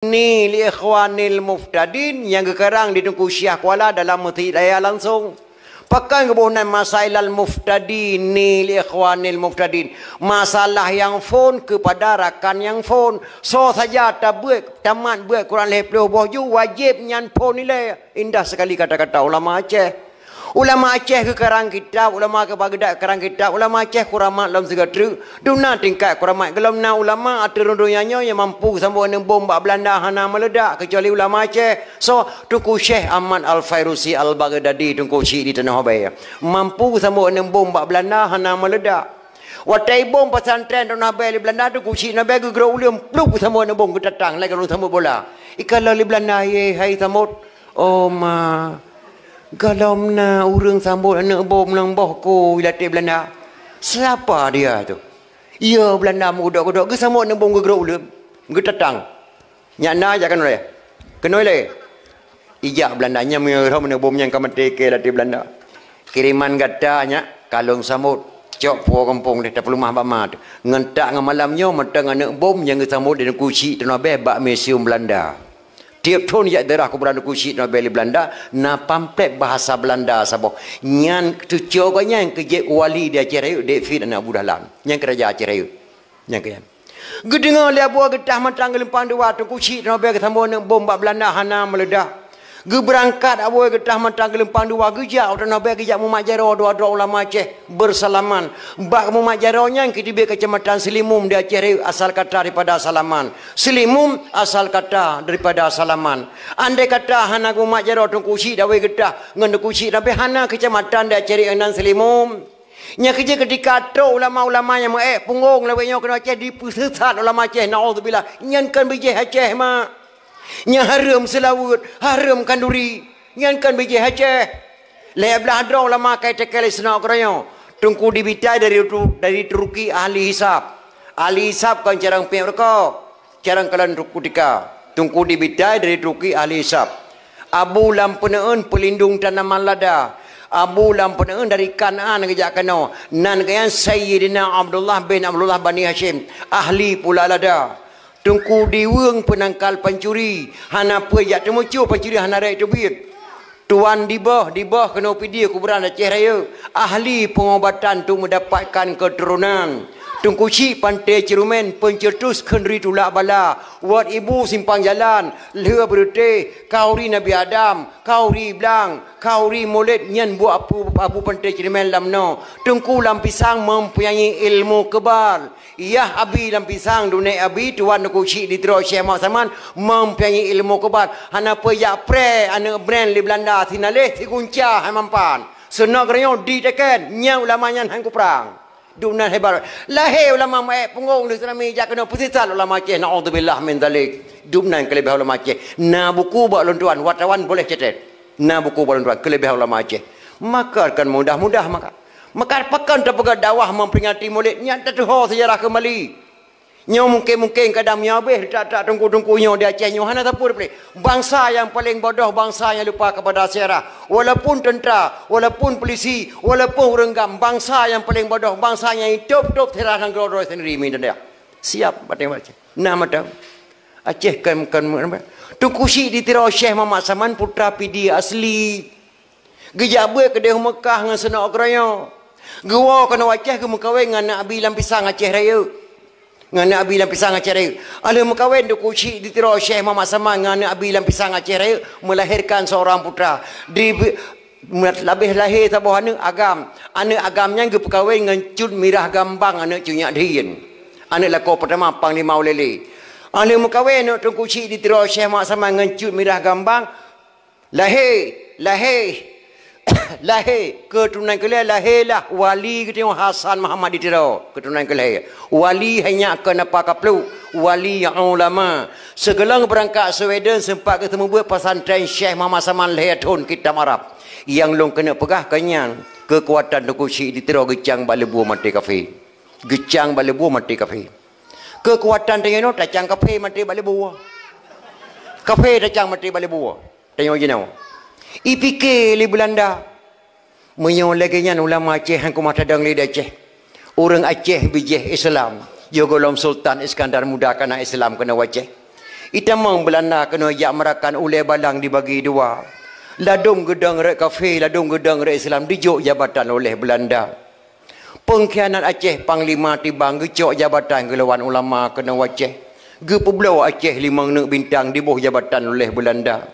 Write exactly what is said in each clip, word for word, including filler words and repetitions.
Ni li ikhwanil muftadin nyang geukarang di Teungku Syiah Kuala dalam Meuseujid Raya langsong. Pakon geuboh nan Masailal Muftadin ni li ikhwanil muftadin. Masalah nyang phon keupada rakan nyang phon. Soe saja tabeuet, tamat beuet Quran lhèe ploh boh ju, wajéb nyan phon ilèe. Indah sekali kata-kata ulama Aceh. Ulama Aceh geukarang kitab, ulama Baghdad geukarang kitab, ulama Aceh kuramat lom sigoe treuk. Dum na tingkat kuramat, gohlom na ulama ateueh rhueng donya nyoe nyang mampu geusambot aneuk bom bak Beulanda hana meuledak, keucuali ulama Aceh. Soe? Teungku Syekh Ahmad Al-Fairusi Al-Baghdadi, Teungku Chik di Tanoh Abee. Mampu geusambot aneuk bom bak Beulanda hana meuledak. Watèe ibom pesantren Tanoh Abee lé Beulanda, Teungku Chik Tanoh Abee geugrôp u leuen, plup, geusambot aneuk bom geutatang lagèe ureueng sambot bola. Ikalon lé Beulanda, "Ye, hai sambot." "Oh ma, gohlom na ureueng sambot aneuk bom lam boh kôi latèe Beulanda. Siapa dia tu?" Iya, Beulanda meugeudok-geudok, geusambot aneuk bom geugrôp u leuen, geutatang. "Nyak na, jak keunoe lé. Keunoe lé." Ijak Beulanda, nyan meunyoe rhom aneuk bom nyang ka maté kèe latèe Beulanda. "Kiriman gata nyak ka lôn sambot. Cok puwoe gampông deh, tapeuleumah bak ma teuh." Ngon tak ngon malam nyoe mantong aneuk bom nyang geusambot lé Teungku Chik Tanoh Abee bak museum Beulanda. Tiep thon jak ziarah kuburan Teungku Chik Tanoh Abee lé Beulanda, na pamflet bahasa Beulanda saboh. Nyan teucok gobnyan keu jeuet wali di Aceh Rayeuk, David aneuk Abu Dahlan. Nyan keu raja Aceh Rayeuk. Nyan keu nyan. Geudeungoe lé Abu Geutah Mantang Geulumpang Dua, Teungku Chik Tanoh Abee geusambot aneuk bom bak Beulanda hana meuledak. Geubeurangkat Abu Geutah Mantang Geulumpang Dua, geujak u Tanoh Abee, geujak mumat jaroe dua droe ulama Aceh beusalaman. Bak mumat jaroe nyan geuteubiet keucamatan Seulimum di Aceh Rayeuk, asal kata daripada salaman. Seulimum asal kata daripada salaman. Andai kata hana geumat jaroe Teungku Chik Abu Geutah ngon Teungku Chik Tanoh Abee, hana keucamatan di Aceh Rayeuk nan Seulimum. Nyan keuh jeuet keutika trok ulama-ulama nyang meu-ék punggong lawét nyoe keunoe Aceh, dipeuseusat ulama Aceh, naudzubillah. Nyan kon bijéh Aceh, mak. Nyan hareuem seulaweuet, hareuem khanduri. Nyan kon bijéh Aceh. Lhèe blaih droe ulama ka itékèe lé Snouck Hurgronje. Teungku Dibitai dari Tu-, dari Turki, ahli hisab. Ahli hisab kon carông piep rukok. Carông kalon Teungku Tika, Teungku Dibitai dari Turki, ahli hisab. Abu Lam Peuneuen, peulindong tanaman lada. Abu Lam Peuneuen dari Kanaan geujak keunoe. Nan geuh nyan Sayyidina Abdullah bin Abdullah Bani Hasyim, ahli pula lada. Teungku Diweueng, peunangkal pancuri, hana peue jak teumucue, pancuri hana rhot teubiet. Tuan Diboh, Diboh keunoe Pidie, kuburan Aceh Rayeuk, ahli peungobatan untuk meudapatkan keuturonan. Teungku Chik Panté Ceurumen, peuncetus khanduri tulak bala, Wat Ibu simpang jalan, lheueh beureutéh, khanduri Nabi Adam, khanduri blang, khanduri mulod, nyan buet Abu, Abu Panté Ceurumen lam noe. Teungku Lam Pisang mempunyai ilmu kebal. Yah Abi Lam Pisang, dunek Abi, tuan Teungku Chik di Tiro Syekh Muhammad Saman, mempunyai ilmu kebal. Hana peue jak preh aneuk brand lé Beulanda, sinaleh sigunca hai mampan. Snouck Hurgronje diteken, nyan ulama nyan han kuprang. Dum nan hebat. Lahé ulama meu-ék punggong di Seurami jak keunoe peuseusat ulama Aceh, naudzubillah min dzalik. Dum nan keuleubeh ulama Aceh. Na buku bak lôn tuan, wartawan boleh catat. Na buku bak lôn tuan, keuleubeh ulama Aceh. Maka kon mudah-mudah maka. Maka pakon tapeugah dakwah memperingati Maulid, nyan tateuho sejarah keumbali. Nyoe mungken-mungken kadang meunyoe habéh that-that teungku-teungku nyoe di Aceh nyoe hana sapeue teupeuleueh. Bansa nyang paleng bodoh, bansa nyang lupa kepada sejarah. Walaupun tentara, walaupun polisi, walaupun ureueng GAM, bansa nyang paleng bodoh, bansa nyang itôb-tôb sejarah nanggroe droe sendiri, mi teuntèe. Siap batèe Aceh. Nah, mantong. Aceh kan, kan, Teungku Chik di Tiro Syekh Muhammad Saman, putra Pidie asli. Geujak beuet keudéh u Meukah ngon Snouck Hurgronje. Geuwoe keunoe Aceh geumeukawen ngon aneuk Abi Lam Pisang Aceh Rayeuk. Ngon aneuk Abi Lam Pisang Aceh Rayeuk. Alheuh meukawen Teungku Chik di Tiro Syekh Muhammad Saman ngon aneuk Abi Lam Pisang Aceh Rayeuk, melahirkan seorang putra. Di, leubeh lahé saboh aneuk agam. Aneuk agam nyan geupeukawen ngon Cut Mirah Gambang, aneuk Cut Nyak Dhien. Aneuk lakoe peutama Panglima Ulee Lheue. Alheuh meukawen aneuk Teungku Chik di Tiro Syekh Muhammad Saman ngon Cut Mirah Gambang, lahé, lahé, lahé, keuturonan keu lhèe lahé lah wali geutanyoe Hasan Muhammad di Tiro, keuturonan keu lhèe. Wali hai nyak keu napa kapluek, wali ulama. Sigohlom beurangkat Sweden seumpat geuseumeubeuet pesantren Syekh Muhammad Saman lhèe thon kitab Arab. Nyang lôn keuneuk peugah keu nyan, keukuatan Teungku Chik di Tiro geucang bak leubue maté kafé. Geucang bak leubue maté kafé. Keukuatan tanyoe nyoe tacang kafé maté bak leubue. Kafé tacang maté bak leubue. Tanyoe jinoe. Ipike lé Beulanda. Meunyoe lagèe nyan ulama Aceh han keumah tadong lé di Aceh. Ureueng Aceh bijéh Islam. Yoh gohlom Sultan Iskandar Muda ka na Islam keunoe Aceh. Itamong Beulanda keunoe jak meurakan ulée balang dibagi dua. Ladôm geudong rot kafé, ladôm geudong rot Islam dijok jabatan oleh Beulanda. Peungkhianat Aceh, panglima tibang geucok jabatan geulawan ulama keunoe Aceh. Geupeubloe Aceh limong neuk bintang diboh jabatan oleh Beulanda.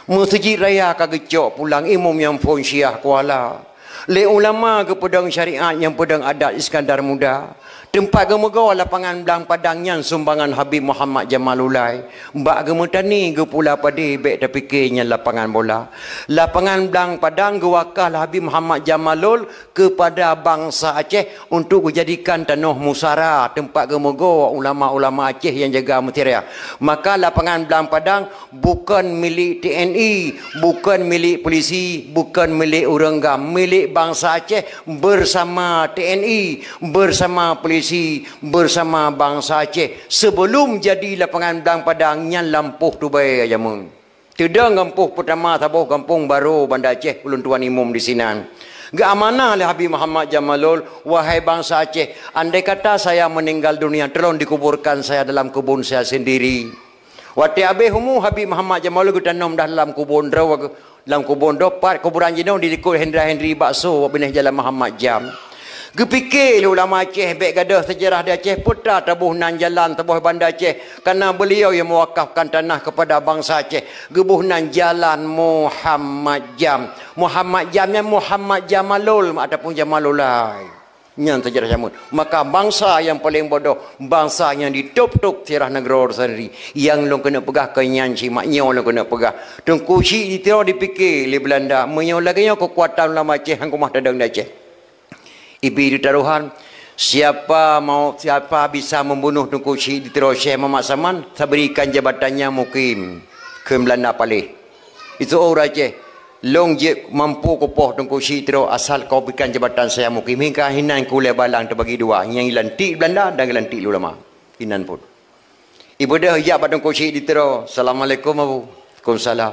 Meuseujid raya ka geucok pulang imum nyang phon Syiah Kuala. Lé ulama geupeudong syariat nyang peudong adat Iskandar Muda. Teumpat geumeugoe lapangan Blang Padang nyan sumbangan Habib Muhammad Jamalulai. Bak geumeutani geupula padé bék tapike nyan lapangan bola. Lapangan Blang Padang geuwakah lé Habib Muhammad Jamalul keupada bansa Aceh untuk geujadikan tanoh musara teumpat geumeugoe ulama-ulama Aceh nyang jaga mutiara. Maka lapangan Blang Padang bukon milék T N I, bukon milék polisi, bukon milék ureuëng GAM, milék bansa Aceh bersama T N I, bersama polisi, bersama bansa Aceh. Sebelum jadi lapangan Blang Padang nyan lampôh Tubai jameun. Teudong gampông peutama saboh gampông Baro Banda Aceh ulôn tuan imum disinan. Geuamanah lé Habib Muhammad Jamalul, wahai bansa Aceh, andai kata saya meninggal dunia, tolong dikuburkan saya dalam kebun saya sendiri. Watée abéh umu Habib Muhammad Jamalul geutanom dah lam kubon droe, lam kubon droe pat kuburan jinoe di likot Hendra Hendri Bakso binéh Jalan Muhammad Jam. Geupike lé ulama Aceh bék gadôh seujarah di Aceh peue ta taboh nan jalan saboh Banda Aceh, kareuna beliau yang mewakafkan tanah kepada bansa Aceh, geuboh nan Jalan Muhammad Jam. Muhammad Jam nyan Muhammad Jamalul ataupun Jamalulai. Nyan seujarah jameun. Maka bansa nyang paleng bodoh, bansa nyang ditôb-tôb sirah nanggroe sendiri. Nyang lôn keuneuk peugah keu nyan cit mak nyoe lôn keuneuk peugah. Teungku Chik di Tiro dipike lé Beulanda. Meunyoe lagée nyoe keukuatan ulama Aceh, han keumah tadong di Aceh. Ibi di tarohan, siapa mau, siapa bisa membunuh Teungku Chik di Tiro Syekh Muhammad Saman, saya berikan jabatannya mukim. Kheun Beulanda paléh. Itu ureuëng Aceh. Lôn jeuet mampu kupoh Teungku Chik Tiro asal kau berikan jabatan saya mukim. Hingga hinan kulée balang teubagi dua. Nyang geulantik Beulanda dan geulantik ulama. Inan pun. Ibeudôh jak bak Teungku Chik di Tiro. Assalamualaikum, Abu. Waalaikumsalam.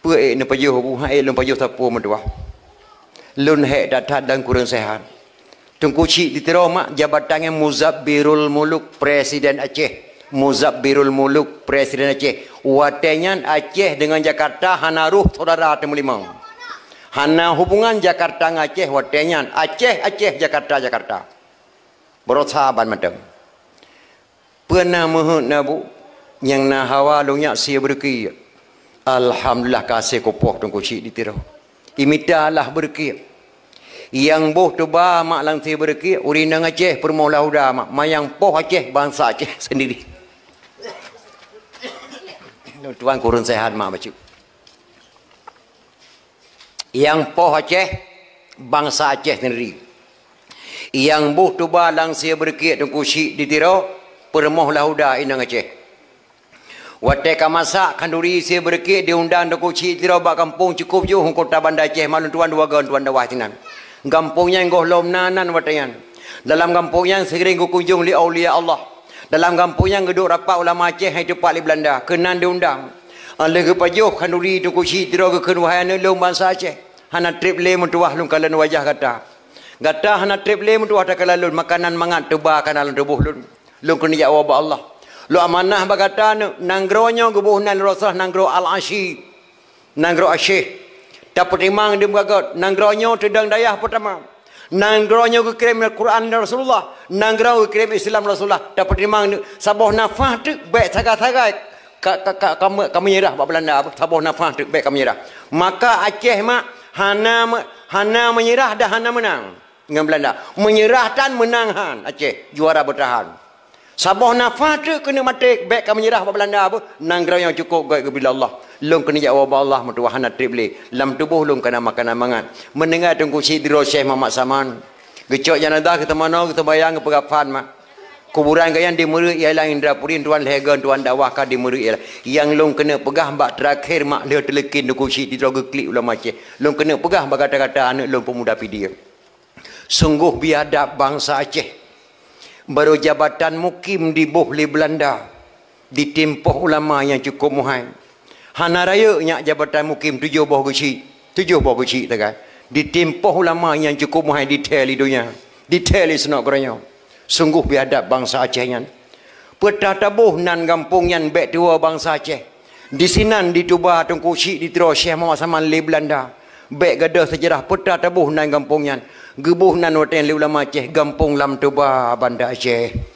Peue ék neupajoh, Abu? Han ék lôn pajoh sapeue meutuah. Lôn hék that-that dan kureueng seuhat. Teungku Chik di Tiro mak jabatan nyan Muzabbirul Muluk, Presiden Aceh. Muzabbirul Muluk, Presiden Aceh. Watée nyan Aceh deungon Jakarta hana roh syedara teumeulimong. Hana hubungan Jakarta ngon Aceh watée nyan. Aceh, Aceh, Jakarta, Jakarta. Beurasa ban mantong. Peue na meuheuét na bu, nyang na hawa lôn nyak sie beureukiek. Alhamdulillah ka hase kupoh Teungku Chik di Tiro. Imita lah beureukiek. Nyang boh tuba mak lam sie beureukiek, ureuëng inong Aceh peurumoh Lahuda mak, manyang poh Aceh bansa Aceh sendiri. Lôn tuan kureueng seuhat mak bacut. Nyang poh Aceh, bansa Aceh sendiri. Nyang boh tuba lam sie beureukiek Teungku Chik di Tiro, peurumoh Lahuda inong Aceh. Watée ka masak khanduri sie beureukiek diundang Teungku Chik di Tiro bak gampông cukôp jôh u kota Banda Aceh, mak lôn tuan dua goe tuan dakwah sinan. Gampông nyan gohlom na nan watée nyan. Dalam gampông nyan seuring geukunjong lé aulia Allah. Dalam gampông nyan geuduek rapat ulama Aceh nyang teupat lé Beulanda, keunan diundang. Óh lheueh geupajoh khanduri Teungku Chik di Tiro geukheun, "Wahai aneuëk lôn bansa Aceh, hana treb lé meutuah lôn kalon wajah gata. Gata hana treb lé meutuah takalon lôn, makanan mangat tuba ka na lam tuboh lôn. Lôn keuneuk jak woe bak Allah. Lôn amanah bak gata aneuëk, nanggroe nyoe geuboh nan lé Rasulullah nanggroe Al-Asyi." Nanggroe Aceh. Tapeutimang di meugagot, nanggroe nyoe teudong dayah peutama. Nanggroe nyoe geukirém Al-Quran dari Rasulullah. Nanggroe geukirém Islam Rasulullah. Tapeutimang di saboh nafah teuk bék sagai-sagai ka, ka, ka, ka, ka meunyeurah bak Beulanda, saboh nafah teuk bék ka meunyeurah. Maka Aceh mak hana me-, hana meunyeurah dan hana meunang ngon Beulanda. Meunyeurah tan meunang han Aceh, juara beutahan. Saboh nafah teuk keuneuk maté, bék ka meunyeurah bak Beulanda beuh. Nanggroe nyoe cukôp göt geubri lé Allah. Lôn keuneuk jak woe bak Allah meutuah hana treb lé. Lam tuboh lôn ka na makanan mangat. Meuninggai Teungku Chik di Tiro Syekh Muhammad Saman. Geucok janazah geuteumanoe, geuteumbayang, geupeukafan mak. Kuburan gobnyan di Meureuk ialah Indrapuri, tuan lhée goe tuan dakwah ka di Meureuk ialah. Nyang lôn keuneuk peugah bak teurakhé mak lheueh teuleukin Teungku Chik di Tiro geuklik ulama Aceh. Lôn keuneuk peugah bak gata-gata aneuëk lôn peumuda Pidie. Sunggoh biadab bansa Aceh. Barô jabatan mukim diboh lé Beulanda, ditimpoh ulama nyang cukôp muhai. Hana rayeuk nyak jabatan mukim tujoh boh geuchik, tujoh boh geuchik tagai. Ditimpoh ulama nyang cukôp muhai dithée lé donya, dithée lé seunok geuranyoe. Sunggoh biadab bansa Aceh nyan. Peue taboh nan gampông nyan bék tuwoe bansa Aceh. Disinan dituba Teungku Chik di Tiro Syekh Muhammad Saman lé Beulanda. Bék gadôh seujarah peue taboh nan gampông nyan. Geuboh nan watée lé ulama Aceh gampông Lam Toba Banda Aceh.